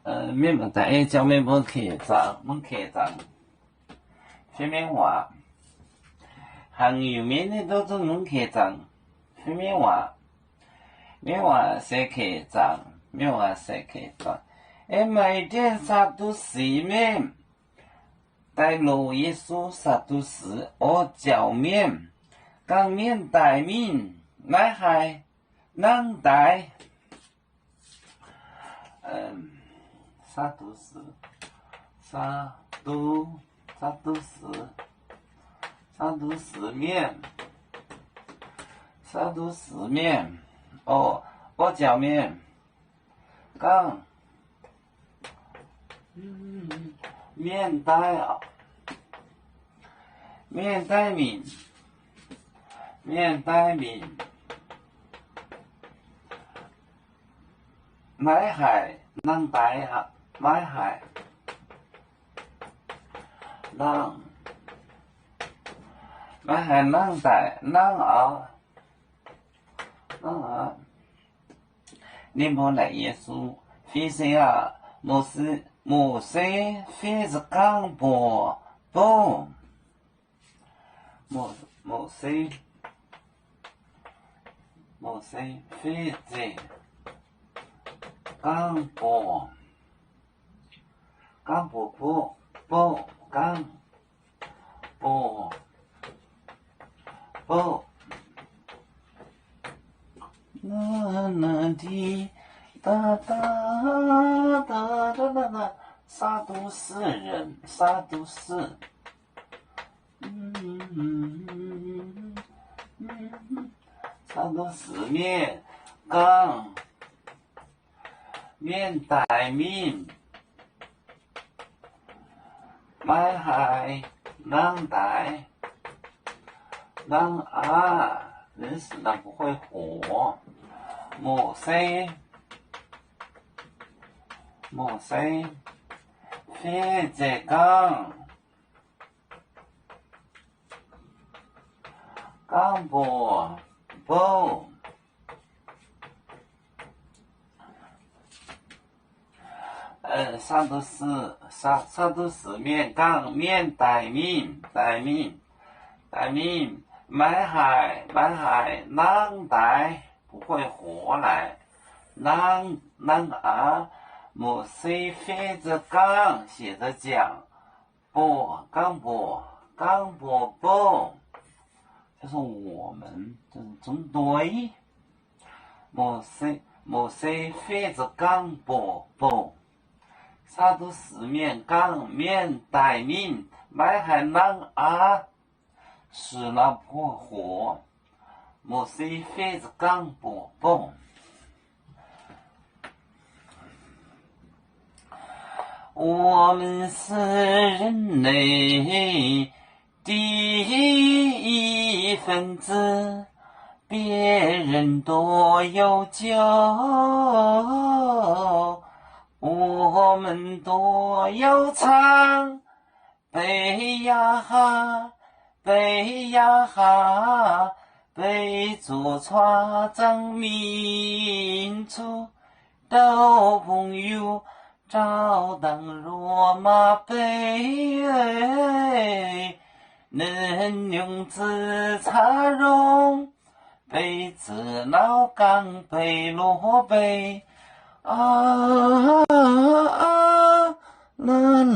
Mienh muoz-doic, ei jauv mienh mbuo keh zaangc, mbuo keh zaangc fiev mienv waac. Haaix nyungc mienh ninh duqv zungv mbuo keh zaangc fiev mienv waac. Mienv waac se keh zaangc, mienv waac se keh zaangc. Ei maaih deix Saa^du^si mienh daaih loz Yesu. Saa^du^si, orv jauv mienh, gangh mienh daic mingh, maiv haih nangv daaih. Saa^du^si, Saa^du, Saa^du^si, Saa^du^si mienh, Saa^du^si mienh, orv jauv mienh, gangh mienh daaih, mienh daaih mingh, mienh daaih mingh, maiv haih nangv daaih, maiv haih nangv, maiv haih nangv daaih, nangv aqv, nangv aqv. Ninh mbuo naaic Yesu, Fih se aac, Mose, Mose fih za'gangh mbuoqc bouh. Mo, Mose, Mose fih za'gangh mbuoqc, gangh mbuoqc bouh, bouh, gangh mbuoqc bouh. Naaiv, naaiv, naaiv, Saa^du^si, Saa^du^si, Saa^du^si mienh gangh mienh daic mingh, maiv haih nangv daic, nangv aqv, 死了不会活. Mose, Mose fih za'gangh gangh mbuoqc bouh. Saa^du^si, Saa^du^si mienh gangh mienh daic mingh, daic mingh, daic mingh, maiv haih, maiv haih nangv daaih, 不会活来. Nangv, nangv aqv. Mose fih za'gangh, 写着讲, bouh, gangh mbuoqc, gangh mbuoqc bouh. 就是我们, 就是 zungv nduov. Mose, Mose fih za'gangh mbuoqc bouh. Saa^du^si mienh gangh mienh daic mingh, maiv haih nangv aqv, 死了不会活. Mose fih za'gangh mbuoqc bouh. 我们是人类的一份子，别人多有酒，我们多有唱。 杯呀哈，杯呀哈，杯酒话正茗处，斗朋友照当若马杯，能用紫砂容，杯子老缸杯落杯啊。